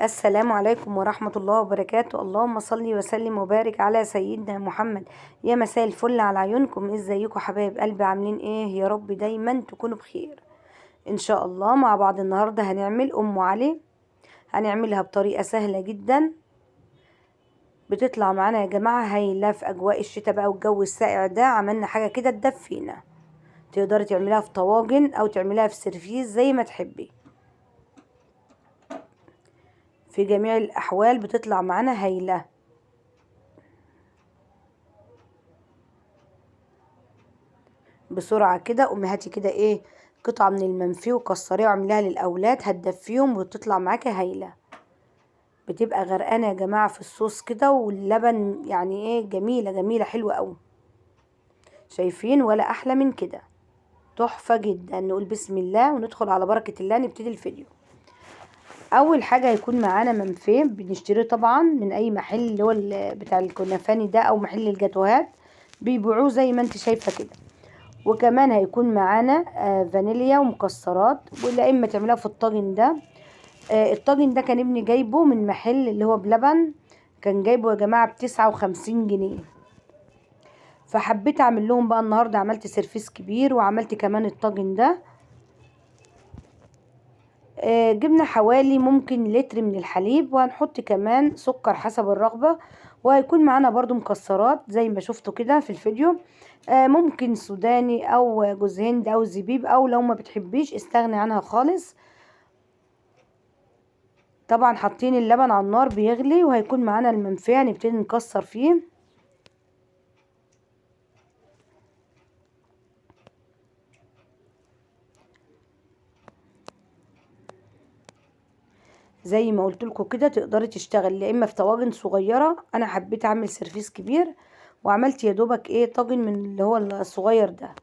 السلام عليكم ورحمة الله وبركاته. اللهم صل وسلم وبارك على سيدنا محمد. يا مساء الفل على عيونكم، ازيكم حبايب قلبي؟ عاملين ايه؟ يا رب دايما تكونوا بخير ان شاء الله. مع بعض النهاردة هنعمل ام علي، هنعملها بطريقة سهلة جدا، بتطلع معانا يا جماعة هايلة في اجواء الشتاء بقى والجو الساقع ده. عملنا حاجة كده تدفينا، تقدري تعمليها في طواجن او تعمليها في سرفيس زي ما تحبي، في جميع الاحوال بتطلع معانا هايلة. بسرعة كده قومي هاتي كده ايه قطعه من المنفي وكسريها واعمليها للاولاد، هتدفيهم وتطلع معاكي هايلة. بتبقى غرقانة يا جماعة في الصوص كده واللبن، يعني ايه جميلة جميلة حلوة قوي. شايفين ولا احلى من كده؟ تحفة جدا. نقول بسم الله وندخل على بركة الله نبتدي الفيديو. اول حاجة هيكون معانا منفية، بنشتريه طبعا من اي محل اللي هو بتاع الكنافاني ده او محل الجاتوهات، بيبيعوه زي ما انت شايفه كده. وكمان هيكون معانا فانيليا ومكسرات، ولا اما تعملها في الطاجن ده. الطاجن ده كان ابني جايبه من محل اللي هو بلبن، كان جايبه يا جماعة ب59 جنيه، فحبيت اعمل لهم بقى النهارده. عملت سيرفيس كبير وعملت كمان الطاجن ده. جبنا حوالي ممكن لتر من الحليب، وهنحط كمان سكر حسب الرغبة، وهيكون معانا برضو مكسرات زي ما شفتوا كده في الفيديو. ممكن سوداني او جوز هند او زبيب، او لو ما بتحبيش استغني عنها خالص. طبعا حاطين اللبن على النار بيغلي، وهيكون معانا المنفية هنبتدي نكسر فيه. زي ما قلت لكم كده تقدري تشتغلي يا اما في طواجن صغيرة، انا حبيت اعمل سيرفيس كبير وعملت يا دوبك ايه طاجن من اللي هو الصغير ده.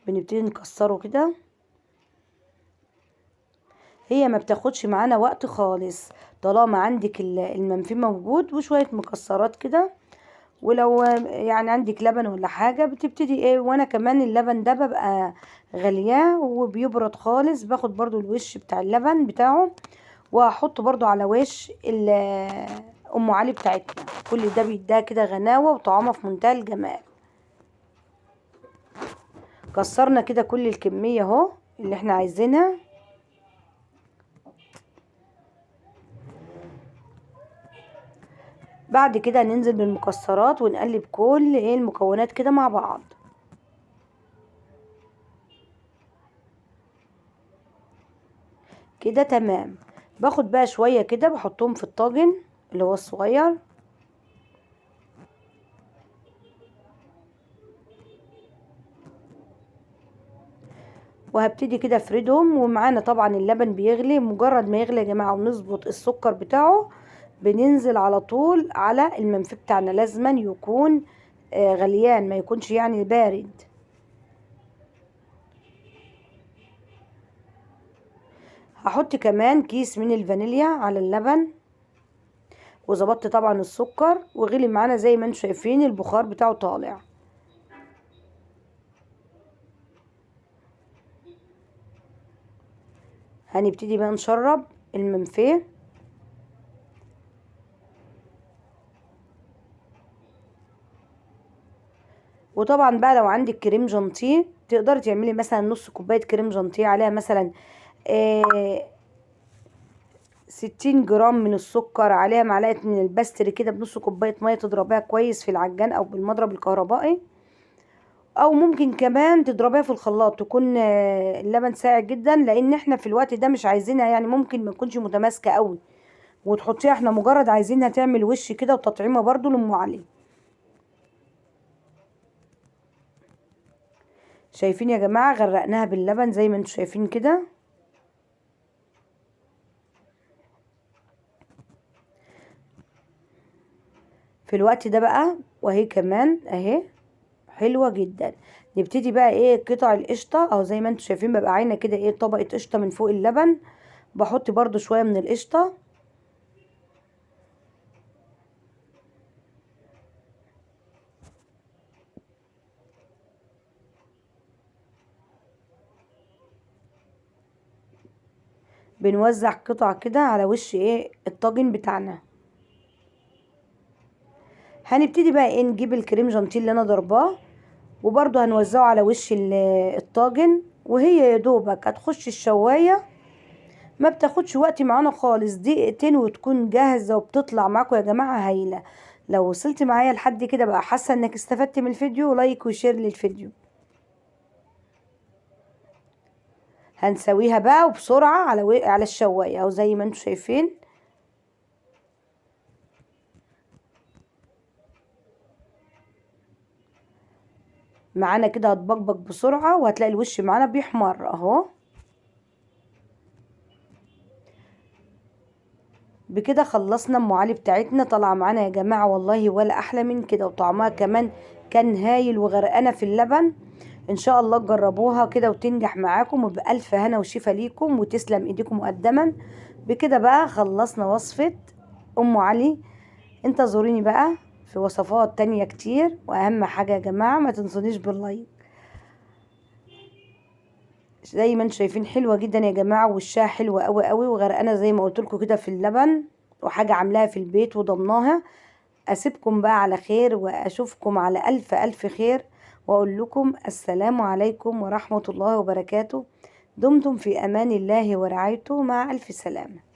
بنبتدي نكسره كده، هي ما بتاخدش معانا وقت خالص طالما عندك المنفي موجود وشوية مكسرات كده، ولو يعني عندك لبن ولا حاجة بتبتدي ايه. وانا كمان اللبن ده ببقى غلياه وبيبرد خالص، باخد برضو الوش بتاع اللبن بتاعه واحطه برضو على وش ام علي بتاعتنا. كل ده بيديها كده غناوة وطعامها في منتهى الجمال. كسرنا كده كل الكمية اهو اللي احنا عايزينها. بعد كده ننزل بالمكسرات ونقلب كل ايه المكونات كده مع بعض. كده تمام. باخد بقى شوية كده بحطهم في الطاجن اللي هو الصغير. وهبتدي كده افردهم، ومعانا طبعا اللبن بيغلي. مجرد ما يغلي يا جماعة ونظبط السكر بتاعه بننزل على طول على المنفي بتاعنا. لازما يكون غليان، ما يكونش يعني بارد. هحط كمان كيس من الفانيليا على اللبن، وظبطت طبعا السكر وغلي معانا زي ما انتم شايفين البخار بتاعه طالع. هنبتدي بقى نشرب المنفية. وطبعا بقى لو عندك كريم جانتيه تقدري تعملي مثلا نص كوباية كريم جانتيه عليها مثلا 60 جرام من السكر، عليها معلقه من الباستري كده بنص كوباية مية، تضربيها كويس في العجان او بالمضرب الكهربائي، او ممكن كمان تضربيها في الخلاط. تكون اللبن ساقع جدا، لان احنا في الوقت ده مش عايزينها يعني ممكن ما تكونش متماسكة قوي وتحطيها، احنا مجرد عايزينها تعمل وش كده وتطعيمه برضو لام علي. شايفين يا جماعة غرقناها باللبن زي ما انتم شايفين كده. في الوقت ده بقى وهي كمان اهي حلوة جدا. نبتدي بقى ايه قطع القشطه اهو زي ما انتم شايفين، ببقى عاينه كده ايه طبقه قشطه من فوق اللبن. بحط برضو شوية من القشطه، بنوزع قطع كده على وش ايه الطاجن بتاعنا. هنبتدي بقى ايه نجيب الكريم جانتيه اللي انا ضرباه، وبرده هنوزعه على وش الطاجن، وهي يا دوبك هتخش الشوايه، ما بتاخدش وقت معانا خالص، دقيقتين وتكون جاهزة وبتطلع معاكم يا جماعة هايلة. لو وصلت معايا لحد كده بقى حاسه انك استفدت من الفيديو، like و share للفيديو. هنسويها بقى وبسرعة على الشوايه اهو زي ما انتم شايفين. معانا كده هتبقبق بسرعة، وهتلاقي الوش معانا بيحمر اهو. بكده خلصنا ام علي بتاعتنا، طالعه معانا يا جماعة والله ولا احلى من كده، وطعمها كمان كان هايل وغرقانه في اللبن. ان شاء الله تجربوها كده وتنجح معاكم، وبألف هنا وشفا ليكم، وتسلم ايديكم مقدما. بكده بقى خلصنا وصفه ام علي. انتظروني بقى في وصفات تانية كتير، واهم حاجة يا جماعة ما تنسونيش بال like. زي ما انتم شايفين حلوة جدا يا جماعة، وشها حلوة قوي قوي، وغرقانه زي ما قلت لكم كده في اللبن، وحاجه عاملاها في البيت وضمناها. اسيبكم بقى على خير، واشوفكم على الف الف خير، واقول لكم السلام عليكم ورحمة الله وبركاته. دمتم في امان الله ورعايته، مع الف سلامه.